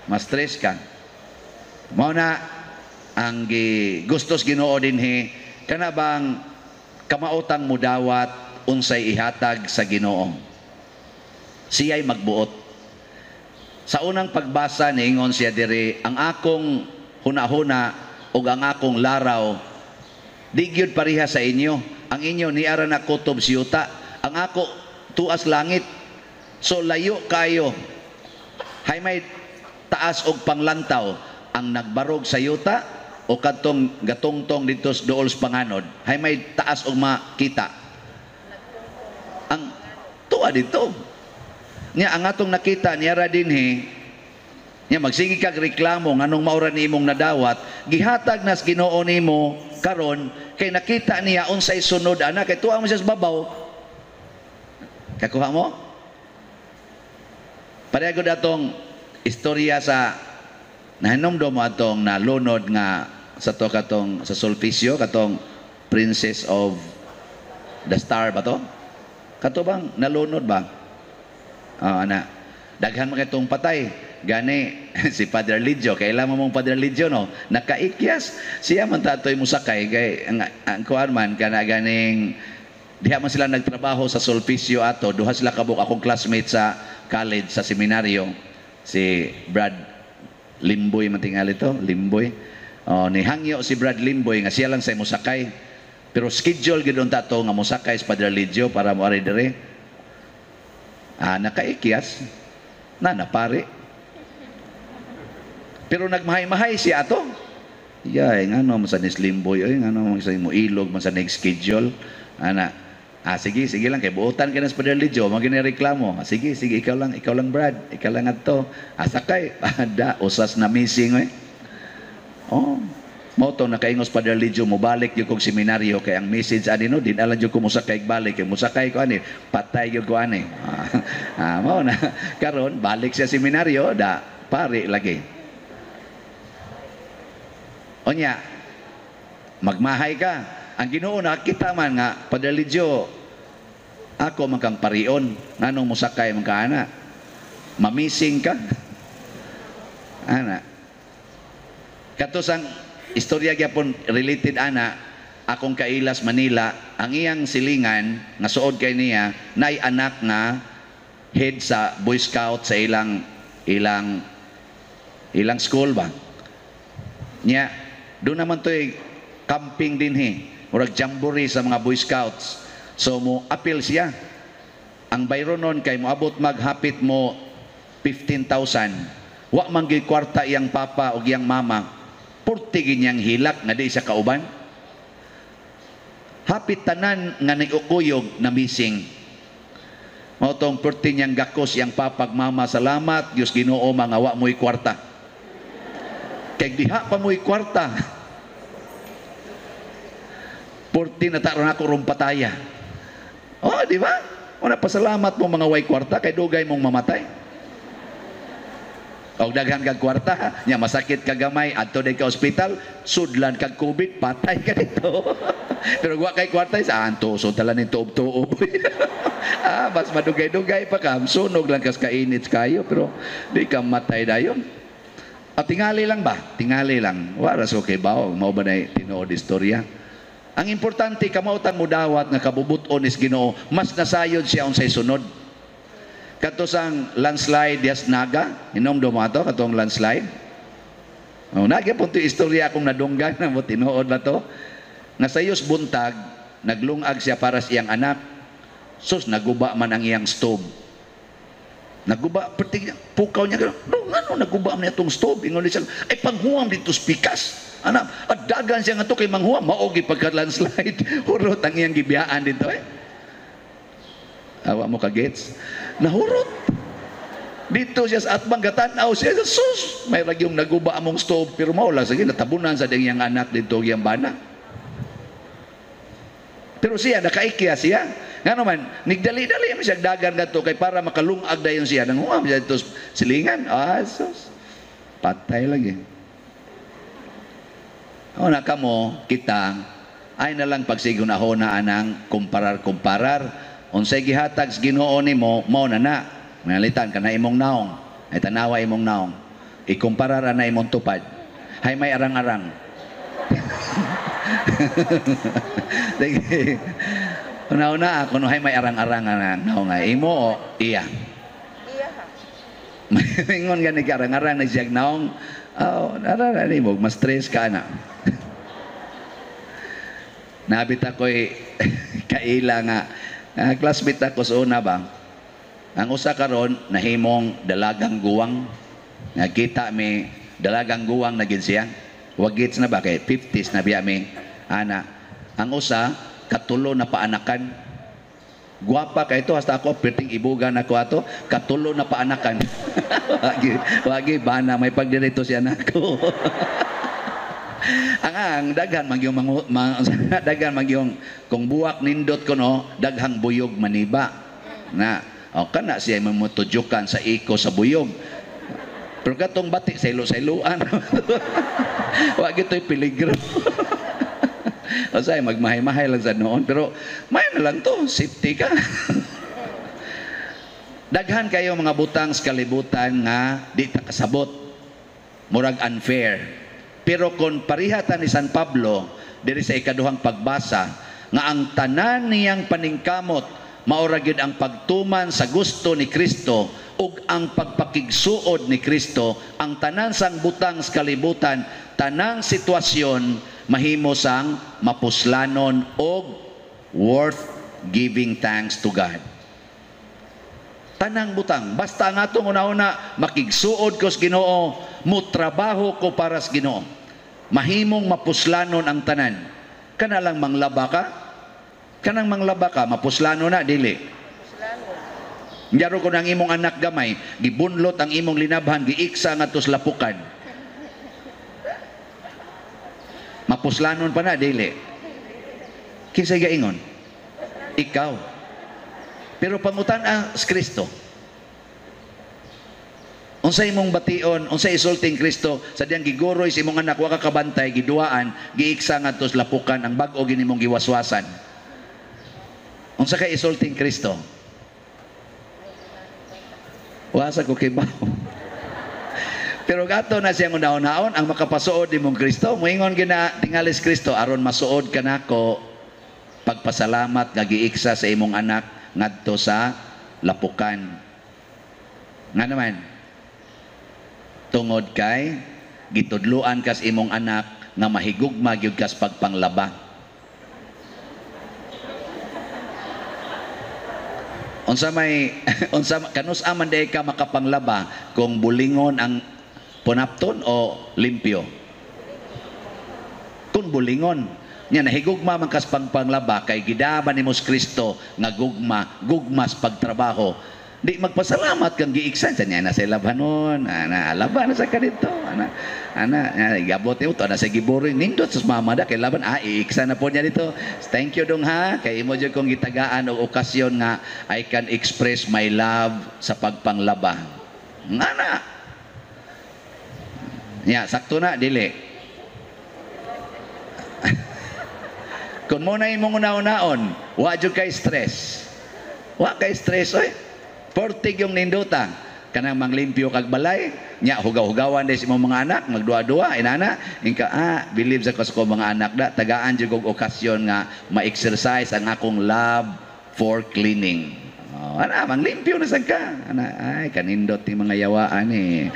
Mas stress ka. Mao na ang gustos Ginoo dinhi, kana bang kamaotang mudawat unsay ihatag sa Ginoo. Siya'y magbuot. Sa unang pagbasa niingon siya diri, ang akong hunahuna ug ang akong laraw di gyud pareha sa inyo. Ang inyo niara na kutob siyuta, ang ako tuas langit. So layo kayo. Hay may taas og panglantaw ang nagbarog sa yuta o kadtong gatungtong dito sa dool sa panganod. Hay may taas og makita. Ang tuwa dito. Nya ang atong nakita niara dinhi, nya magsige kag reklamo nganong maura nimong nadawat, gihatag nas Ginoo nimo karon kay nakita niya unsay sunod ana kay tuwa mo siya sa babaw. Kakuha mo? Pareho gud atong istorya sa nahinomdom mo atong nalunod nga sa to katong sa Sulpicio, katong Princess of the Star ba to? Kato bang nalunod ba? Ah, ana. Daghan man katong patay. Gani si Father Lidio, kailan mo mong Father Lidio no? Nakaikyas siya man tatoy musakay kay ang kuan man kana ganing diha man sila nagtrabaho sa Sulpicio ato, duha sila kabuk akong classmate sa college, sa seminaryo, si Brad Limboy man tingali to, Limboy. Oh, ni hangyo si Brad Limboy nga siya lang sa musakay. Pero schedule gyud unta to nga mosakay si Padre Lidio para mo ari dire. Ah, nakaikyas na napare. Pero nagmahay-mahay siya ato. Yay, ngano man sa ni Limboy oy, ngano man sa imo ilog man sa next schedule. Ana, ah, sige, sige lang kay buotan ka na sa Padre Lidio, mo reklamo. Ah, sige, sige, ikaw lang Brad, ikaw lang adto. Ah, sakay, da usas na missing oy. Oh, mao to nakaingos Padre Lidio mobalik gyud kog seminaryo kay ang message ani no, din alam gyud ko mosakay balik kay mosakay ko ani, patay gyud ko ani. Ah, mao na karon balik siya seminaryo da pare lagi. Onya, magmahay ka. Ang Ginoo nakita man nga Padre Lidio, ako man kang parion, nganong mosakay man ka ana? Mamising ka. Ana. Kato sang istorya gyapon related ana, akong kailas Manila, ang iyang silingan nga suod kay niya nay anak nga head sa Boy Scout sa ilang ilang ilang school ba. Nya doon naman to'y camping dinhi, murag jamboree sa mga Boy Scouts. So mo appeal siya. Ang bayronon kay moabot maghapit mo 15,000. Wa man gyud kwarta iyang papa o iyang mama. Purti niyang hilak nga di siya kauban. Hapit tanan nga niukuyog na missing. Mao tong purti niyang gakos iyang papa ug mama, salamat Dios Ginoo mga wa mo'y kwarta. Kay diha pa mo'y kwarta. Purti na taron ako rong pataya. Oh, di ba? Una, pasalamat mo mga way kwarta kay dugay mong mamatay. Og daghan kag kwarta, nya masakit ka gamay, adto day ka ospital, sudlan kag COVID, patay ka dito. Pero wa kay kwarta sa anto, so tala ning tuob-tuob. Mas madugay-dugay pa ka, sunog lang kas kainit kayo, pero di ka matay dayon. At tingali lang ba? Tingali lang. Wala so kay bao, mao ba na tinuod istorya? Ang importante kamautan mo dawat nga kabubut-on is Ginoo, mas nasayod siya unsay sunod. Kato sang landslide dias Naga, inom do mo ato katong landslide. Oh, nagya pud istorya akong nadunggan na mo tinuod ba to? Nga sayos buntag, naglungag siya para sa iyang anak. Sus, naguba man ang iyang stove. Naguba, perti pukaw niya gano'n. No, ngano naguba man itong stove? Ingon siya, ay panghuam dito sa pikas. Anak, at dagan siya nga to kay manghuam, maogi pagka landslide. Hurot ang iyang gibiyaan dito eh. Awa mo ka-gets? Nahurot. Dito siya sa atbang gatanaw siya, sus, may ragyong naguba among stove, pero mao lang sige, natabunan sa ding iyang anak dito iyang bana. Pero siya, nakaikya siya. Nga naman, nigdali-dali man siya dagan gadto kay para makalungag dayon siya. Nanghuam siya dito silingan. Ah, sus. Patay lagi. O na kamo, kita, ay na lang pagsigunahona anang kumparar-kumparar. Unsay gihatag sa Ginoo nimo, mao na na. Manalitan ka na imong naong. Ay tanawa imong naong. Ikumparar na imong tupad. Hay may arang-arang. Sige. Una-una ako no hay may arang-arang na naong ay imo o iya. Iya ha. Ingon gani ka arang-arang na siyag naong. Oh, nara nimo mas stress ka na. Nabit ako'y kaila nga classmate ako sa una ba. Ang usa karon nahimong dalagang guwang. Nakita mi dalagang guwang na gid siya. Wagits na ba kay 50s na biya mi ana. Ang usa katulo na paanakan. Guwapa kay ito hasta ako perting ibugan ako ato katulo na paanakan. Wagi wagi bana may pagdirito siya nako. Ang daghan magyong daghan magyong kung buwak nindot ko no daghang buyog maniba. Na o kana siya mamutudyokan sa iko sa buyog. Pero katong bati sa ilo-sa-iluan. Wa gito'y peligro. O say magmahay-mahay lang sa noon pero may na lang to, safety ka. Daghan kayo mga butang sa kalibutan nga di ta kasabot. Murag unfair. Pero kung parihatan ni San Pablo diri sa ikaduhang pagbasa nga ang tanan niyang paningkamot maura gyud ang pagtuman sa gusto ni Kristo ug ang pagpakigsuod ni Kristo, ang tanan sang butang sa kalibutan, tanang sitwasyon mahimo sang mapuslanon og worth giving thanks to God. Tanang butang, basta ang atong una-una makigsuod ko sa Ginoo, mutrabaho ko para sa Ginoo. Mahimong mapuslanon ang tanan. Kana lang manglaba ka? Kanang manglaba ka, mapuslano na dili. Nyaro ko ng imong anak gamay, gibunlot ang imong linabhan, giiksa ngadto sa lapukan. Mapuslanon pa na dili. Kinsay gaingon? Ikaw. Pero pangutan-a sa Kristo. Unsay imong bation, unsay isulting Kristo sa diyang giguroy sa imong anak wa ka kabantay, giduaan, giiksa ngadto sa lapukan ang bag-o gini mong giwaswasan. Unsa kay isulting Kristo? Wasa ko kibaw. Pero gato na siyang una-unaon ang makapasuod nimong Kristo. Moingon gina tingalis Kristo aron masuod kanako pagpasalamat nga giiksa sa imong anak ngadto sa lapukan. Nga naman, tungod kay gitudloan kas imong anak nga mahigugma gyud kas pagpanglaba. Unsa may unsa kanus-a man day ka makapanglaba kung bulingon ang Punapton o limpyo? Kung bulingon. Nya nahigugma man kas pagpanglaba kay gidama nimo si Kristo nga gugma, gugmas pagtrabaho. Di magpasalamat kang giiksan sa niya na sa labhanon, ana laban na sa kadito, ana ana gabot nimo to na sa giboring nindot sa mama da kay laban, ah, iiksan na po niya dito. Thank you dong ha, kay imo jud kong gitagaan og okasyon nga I can express my love sa pagpanglaba. Ana. Nya sakto na dili. Kung mo na imong una-unaon, wa jud kay stress. Wa kay stress oy. Portig yung nindota. Kanang manglimpyo kag balay, nya hugaw-hugawan des imong mga anak, magduwa-duwa, inana, ingka ah, believe sa ko sa mga anak da, tagaan jud og okasyon nga ma-exercise ang akong love for cleaning. Oh, ana, manglimpyo na sad ka. Ana, ay kanindot ni mga yawaan eh.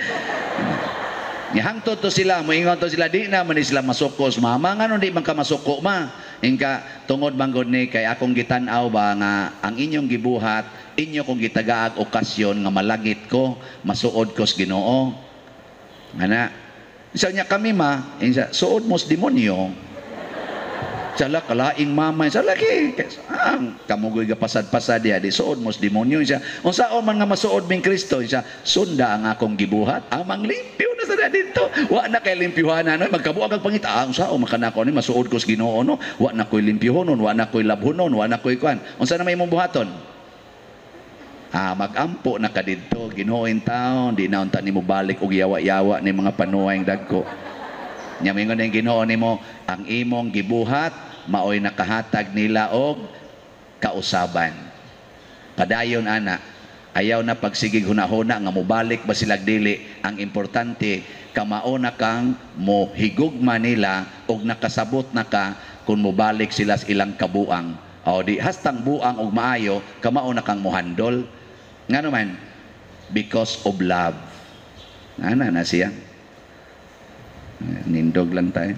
Nya hangtod to sila, moingon to sila, di na man ni sila masuko sa mama, ngano di man ka masuko ma? Ingka tungod man gud ni kay akong gitan-aw ba nga ang inyong gibuhat, inyo kong gitagaag okasyon nga malagit ko, masuod ko sa Ginoo. Ana, sa niya kami ma, insa, suod mo sa demonyo. Sala kalaing mama, sa lagi ang kamugoy ga pasad-pasad diha, di suod mo sa demonyo. Siya, unsaon man nga masuod ming Kristo, siya, sunda ang akong gibuhat, ang manglimpyo na sa dito. Wa na kay limpyuhan no, magkabuag kag pangita, ah, unsaon man kanako ni masuod ko sa Ginoo no, wa na koy limpyuhonon, wa na koy labhonon, wa na koy kuan. Unsa na may imong buhaton? Ah, magampo na ka didto, Ginoo in town, di na unta nimo balik og yawa-yawa ni mga panuway dagko. Nya mingon ning Ginoo nimo, ang imong gibuhat maoy nakahatag nila og kausaban. Padayon ana, ayaw na pagsigig hunahuna nga mobalik ba silag dili, ang importante kamao na kang mohigugma nila og nakasabot na ka kung mobalik sila sa ilang kabuang. O di hastang buang og maayo, kamao na kang mohandol. Ngano man? Because of love. Ana na siya. Nindog lang tayo.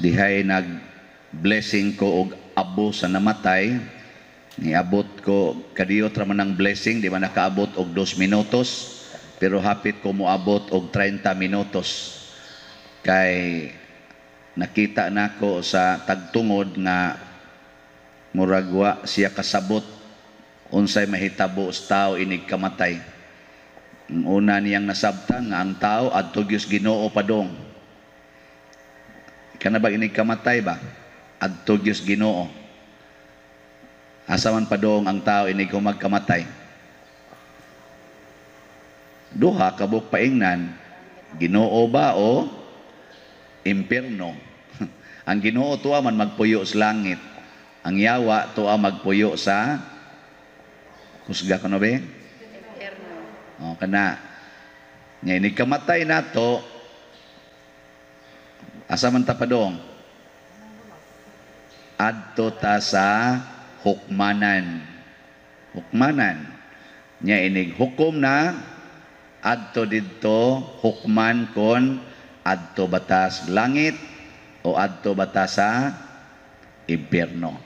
Dihay nag-blessing ko og abo sa namatay. Niabot ko, kadiyot ra man ang blessing, di man nakaabot og 2 minutos, pero hapit ko moabot og 30 minutos. Kay nakita nako sa tagtungod nga murag wa siya kasabot unsay mahitabo sa tao inig kamatay. Ang una niyang nasabtan nga ang tao adto gyud Ginoo padong. Kana ba inig kamatay ba? Adto gyud Ginoo. Asa man padong ang tao inig humagkamatay? Duha kabuk paingnan, Ginoo ba o impierno? Ang Ginoo tuwa man magpuyo sa langit. Ang yawa tuwa magpuyo sa kusga kuno be? Impierno. O kana. Nya inig kamatay nato, asa man ta padong? Adto ta sa hukmanan. Hukmanan. Nya inig hukom na adto didto hukman kon adto batas langit o adto batas sa impierno.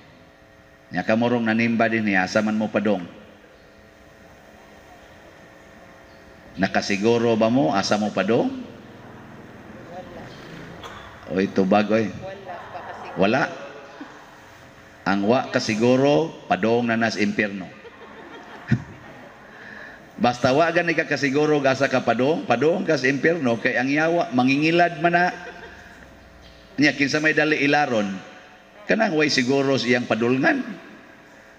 Nya kamurong nanimba din niya, asa man mo padong? Nakasiguro ba mo asa mo padong? Wala. Oy tubag oy. Wala pa kasiguro. Wala. Ang wa kasiguro padong na nas impierno. Basta wa gani ka kasiguro asa ka padong, padong ka sa impierno kay ang yawa mangingilad man na. Nya kinsa may dali ilaron, kanang way siguro sa iyang padulngan.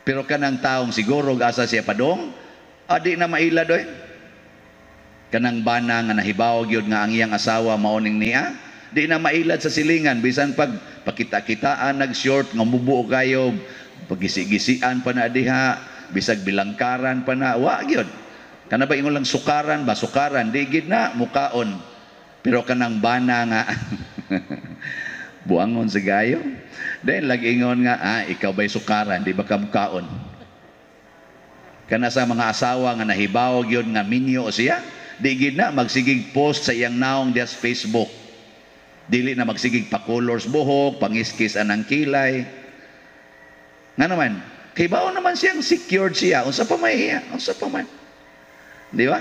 Pero kanang taong siguro asa siya padong, adi na mailad oy. Kanang bana nga nahibaw gyud nga ang iyang asawa mao ning niya, di na mailad sa silingan bisan pag pakita-kitaan nag-short nga mubuo kayo, pagisi-gisian pa na diha, bisag bilangkaran pa na, wa gyud. Kana ba ingon lang sukaran ba, sukaran di gid na mukaon. Pero kanang bana nga buangon sa gayo. Then lagi ingon nga, ah, ikaw ba'y sukaran, di ba ka mukaon? Kana sa mga asawa nga nahibaw gyud nga minyo siya, di gid na magsigig post sa iyang naong diha sa Facebook. Dili na magsigig pa-colors buhok, pangiskis anang kilay. Nga naman, kay baon naman siyang secured siya. Unsa pa may iya? Unsa pa man? Di ba?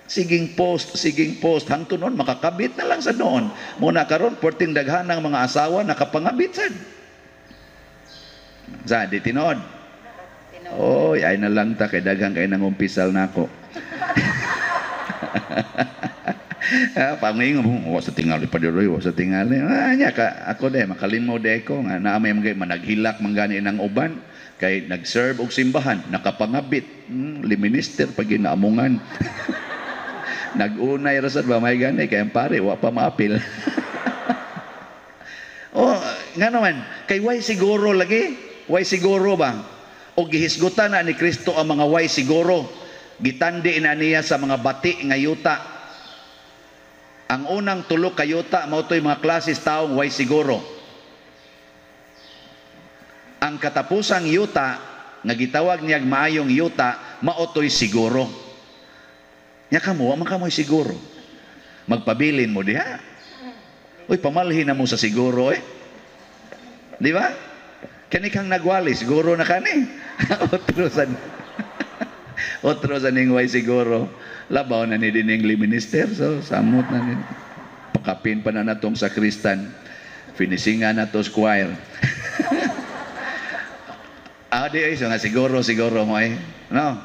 Siging post, siging post hangtod noon makakabit na lang sa noon. Muna karon perting daghan ng mga asawa nakapangabit sad. Sa di tinuod? Tinuod. Oy, ay na lang ta kay daghan kay nang umpisal nako. Pangingon, wa sa tingali pa diroy, wa sa tingali. Nya ka ako de makalimod de ko nga naa may mga managhilak man gani nang uban kay nag-serve og simbahan, nakapangabit. Liminister pag ginaamungan. Nag-unay ra sad ba may gani kay ang pare wa pa maapil. Oh, nga naman, kay way siguro lagi, way siguro ba? O gihisgutan na ni Kristo ang mga way siguro. Gitandi na niya sa mga bati nga yuta. Ang unang tulo ka yuta mao to'y mga klases taong way siguro. Ang katapusang yuta nga gitawag niyag maayong yuta mao to'y siguro. Nya kamo, wa man kamoy siguro. Magpabilin mo diha. Uy, pamalhin na mo sa siguro eh. Di ba? Kani kang nagwali, siguro na kani. Otro sa ning way siguro. Labaw na ni dining minister, so samot na ni. Pakapin pa na natong sakristan. Finishingan na to choir. Di ay, so nga siguro, siguro mo eh. No?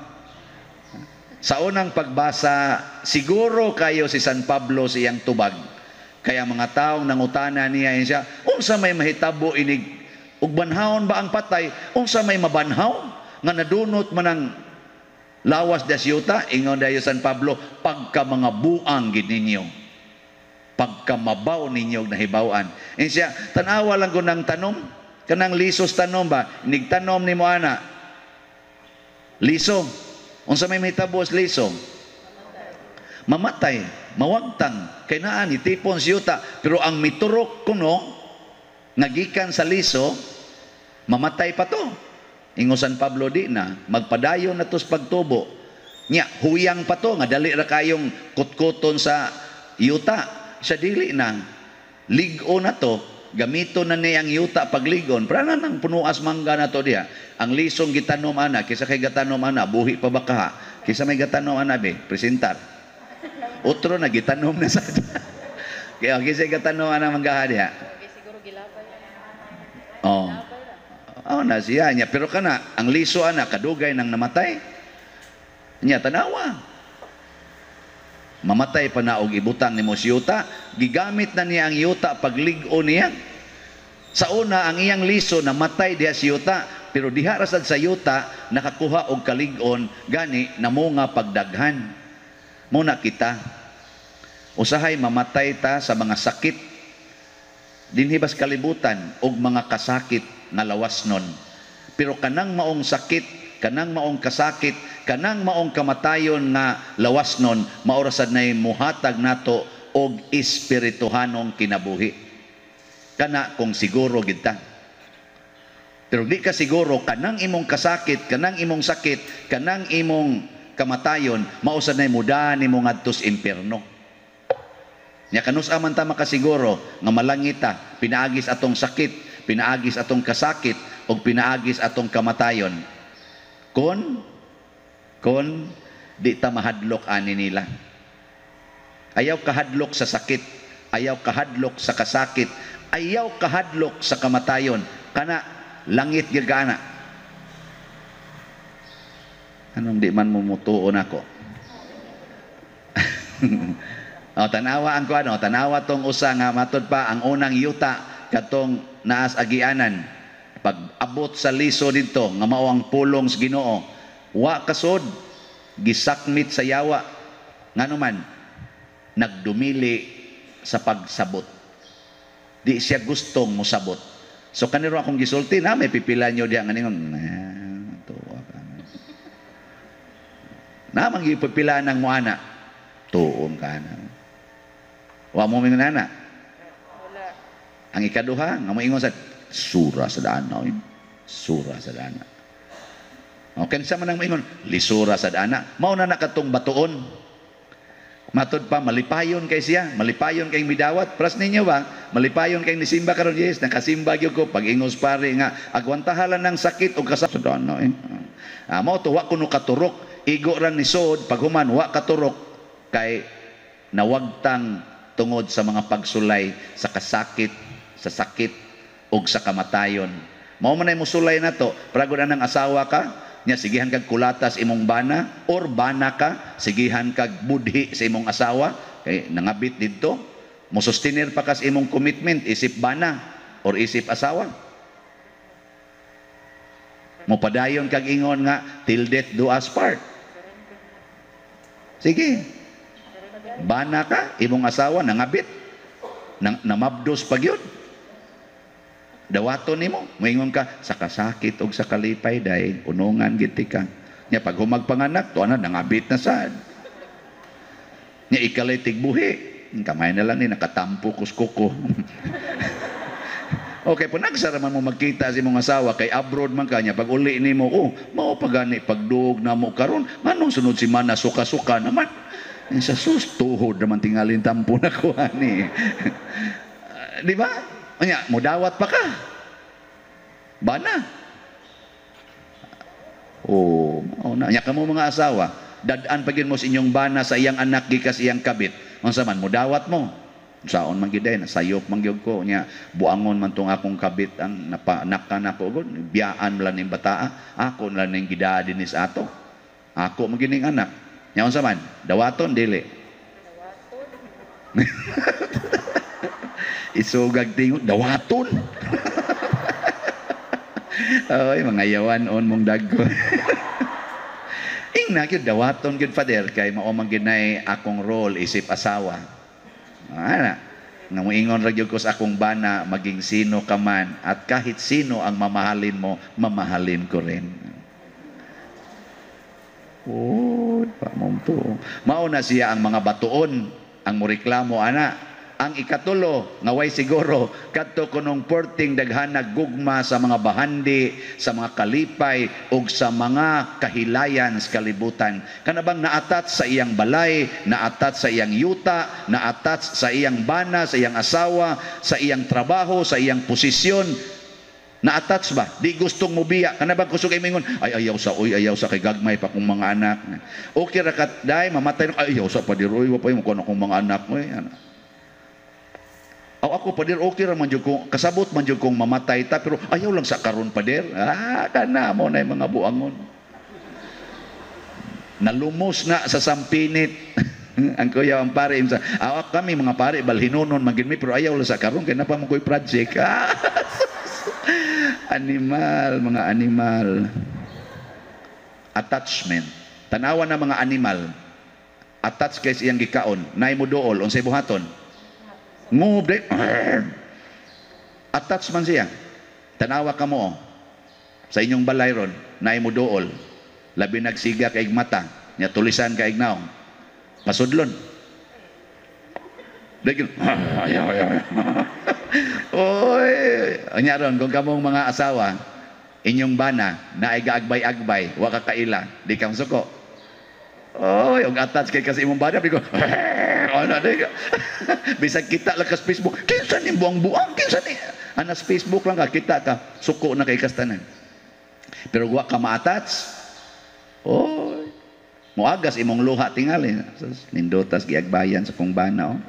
Sa unang pagbasa, siguro kayo si San Pablo sa iyang tubag. Kaya mga taong nangutana niya siya, unsa may mahitabo inig ug banhawon ba ang patay, unsa may mabanhaw nga nadunot man ang lawas das yuta? Ingon dayo San Pablo, pagka mga buang gid ninyo, pagka mabaw ninyo og nahibaw-an. Ingon siya, tan-awa lang ko ng tanom, kanang lisos tanom ba, nigtanom nimo ana liso, unsa may mahitabo sa liso? Mamatay, mawagtang, kay naa ni tipon sa yuta. Pero ang miturok kuno nga gikan sa liso, mamatay pa to. Ingon San Pablo, di na magpadayon na to sa pagtubo. Nya huyang pa to nga dali ra kayong kutkuton sa yuta. Sa dili na lig-o na to, gamito na niya ang yuta pagligon. Para na nang punuas mangga na to diha. Ang lisong gitanom ana, kaysa kay gatanom ana, buhi pa ba kaha? Kaysa may gatanom ana be, presentar. Otro na gitanom na sa. Kaya kaysa gatanom ana manggaha diha. Okay, siguro gilabay. Oh. Gilabay ra. Oh, na siya niya. Pero kana, ang liso ana kadugay nang namatay. Niya tanawa. Mamatay pa na og ibutang nimo si yuta, gigamit na niya ang yuta paglig-o niya. Sa una ang iyang liso namatay diha si yuta, pero diha ra sad sa yuta nakakuha og kalig-on, gani namunga pagdaghan. Muna kita usahay mamatay ta sa mga sakit dinhi bas kalibutan og mga kasakit nga lawas nun. Pero kanang maong sakit, kanang maong kasakit, kanang maong kamatayon nga lawas nun, maora sad nay muhatag nato og espirituhanong kinabuhi. Kana kung siguro gid ta. Pero di ka siguro kanang imong kasakit, kanang imong sakit, kanang imong kamatayon, mao sad nay muda nimo ngadto sa impierno. Nya kanus-a man ta makasiguro nga malangit ta, pinaagis atong sakit, pinaagis atong kasakit, ug pinaagis atong kamatayon. Kon di ta mahadlok ani nila. Ayaw kahadlok sa sakit, ayaw kahadlok sa kasakit, ayaw kahadlok sa kamatayon. Kana langit gyud ka ana. Anong di man mo mutuon ako? O, tanawa ang kuano, tanawa tong usa nga matod pa ang unang yuta katong naas agianan. Pag abot sa liso didto nga mao ang pulong sa Ginoo, wa kasod gisakmit sa yawa. Ngano man nagdumili sa pagsabot. Di siya gustong mosabot. So kaniro akong gisulti na may pipila nyo diha nga ningon. Ah, tuwa ka. Na manggipipila ng muana. Tuon ka na. Wa mo mingon ana. Wala. Ang ikaduha nga moingon sa sura sa dana, oy. Sura sa dana. O kinsa man ang moingon lisura sa dana, mao na katong batuon. Matod pa malipayon kay siya, malipayon kay midawat. Pras ninyo ba? Malipayon kay nisimba karon, yes, nakasimba gyud ko pag-ingos pare nga agwantahalan ng sakit og kasakit sa dana eh. Mao to wa kuno katurok. Igo rang nisod paghuman wa katurok kay nawagtang tungod sa mga pagsulay sa kasakit, sa sakit ug sa kamatayon. Mao man ay musulay nato, pragod anang asawa ka, nya sigihan kag kulatas imong bana or bana ka, sigihan kag budhi sa imong asawa kay nangabit didto, mo-sustainer pa kas imong commitment isip bana or isip asawa. Mopadayon kag ingon nga till death do us part. Sige. Bana ka, imong asawa nangabit. Nang, namabdos pa gyud. Dawaton nimo, moingon ka sa kasakit og sa kalipay day, unungan gid ka. Nya pag humag panganak, tuwa na nangabit na sad. Nya ikalay tigbuhi. Kamay na lang ni nakatampo kus kuko. Okay, pag nagsara man mo magkita sa imong asawa kay abroad man kanya, pag uli nimo, oh, mao pa gani pagduog na mo karon, nganong sunod si mana suka-suka naman. Eh, sa sus, tuhod naman tingalin tampo na ko ani. Di ba? Anya, mudawat pa ka. Bana. Oh, mao na. Nya kamo mga asawa, dad-an pa gyud mo sa inyong bana sa iyang anak gikas iyang kabit. Unsa man mudawat mo? Saon man gyud nasayop man gyud ko nya buangon man tong akong kabit ang napanakan ako gud biyaan man ning bataa ako na ning gidaa dinhi sa ato ako man gyud ning anak nya unsa man dawaton dili isugag tingog dawaton. Oy, mga yawan on mong dagko. Ingna gyud dawaton gyud, Father, kay mao man gyud nay akong role isip asawa. Ana, nga moingon ra gyud ko sa akong bana, maging sino ka man at kahit sino ang mamahalin mo, mamahalin ko rin. Oh, pa to. Mao na siya ang mga batuon ang moreklamo ana. Ang ikatulo nga way siguro kadto kunong porting daghanag gugma sa mga bahandi, sa mga kalipay ug sa mga kahilayan sa kalibutan. Kana bang na-attach sa iyang balay, na-attach sa iyang yuta, na-attach sa iyang bana, sa iyang asawa, sa iyang trabaho, sa iyang posisyon. Na-attach ba? Di gustong mubiya. Kana bang kusog ay mingon, ay ayaw sa, oy, ayaw sa kay gagmay pa kong mga anak. Okay ra kat day mamatay, ay ayaw sa padir, oy, wa pa yung akong mga anak mo. Eh. Aw ako pader okay ra man jud kung kasabot man jud kong mamatay ta pero ayaw lang sa karon pader. Ah, kana mo na yung mga buangon. Nalumos na sa sampinit. Ang kuya ang pare sa awak kami mga pare balhinunon man gid mi pero ayaw lang sa karon kay napa mo koy project. Ah, animal, mga animal. Attachment. Tanawa na mga animal. Attach kay sa iyang gikaon. Nay mo dool unsay buhaton? Ngub de. Attach man siya. Tanawa ka mo oh. Sa inyong balay ron, naay mo dool. Labi nagsiga kay mata, nya tulisan kay naong. Pasudlon. Dagin. Ayaw, ayaw. Oy, nya ron kung kamong mga asawa, inyong bana naay gaagbay-agbay, wa ka kaila, di ka suko. Oy, og attach kay kasi imong bana, bigo. Ano di ka? Bisag kita lang kas Facebook, kinsa ni buang-buang, kinsa ni? Anas Facebook lang ka, kita ka, suko na kay kastanan. Pero wa ka ma-attach. Oy, moagas imong luha tingali. Nindotas giagbayan sa kong bana. Oh.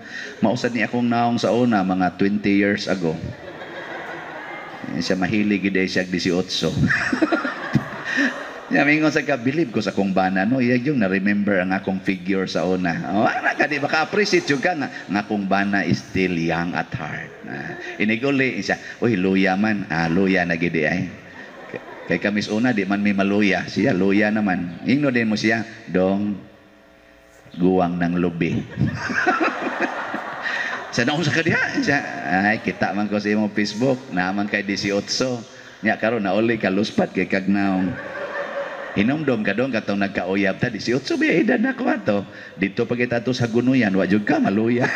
Mausad ni akong naong sa una, mga 20 years ago. Eh, siya mahilig gid siya 18. Nya mingon sa ka believe ko sa akong bana no, iya yung na-remember ang akong figure sa una. Oh, ana ka di baka appreciate jud ka nga ang akong bana is still young at heart. Ah, iniguli siya, uy luya man, ah luya na gid ay. Kay kami sa una di man may maluya, siya luya naman. Ingno din mo siya, dong guwang ng lubi. Sa naon sa kadiha? Siya, ay kita man ko sa imong Facebook, naman kay 18. Nya karon nauli ka luspat kay kagnaong. Hinumdom ka dong katong nagkauyab ta 18 ba edad na ko ato. Dito pa kita to sa gunuyan, wa jud ka maluya.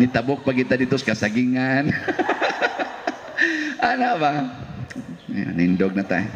Nitabok pa kita dito sa kasagingan. Ano ba? Nindog na tayo.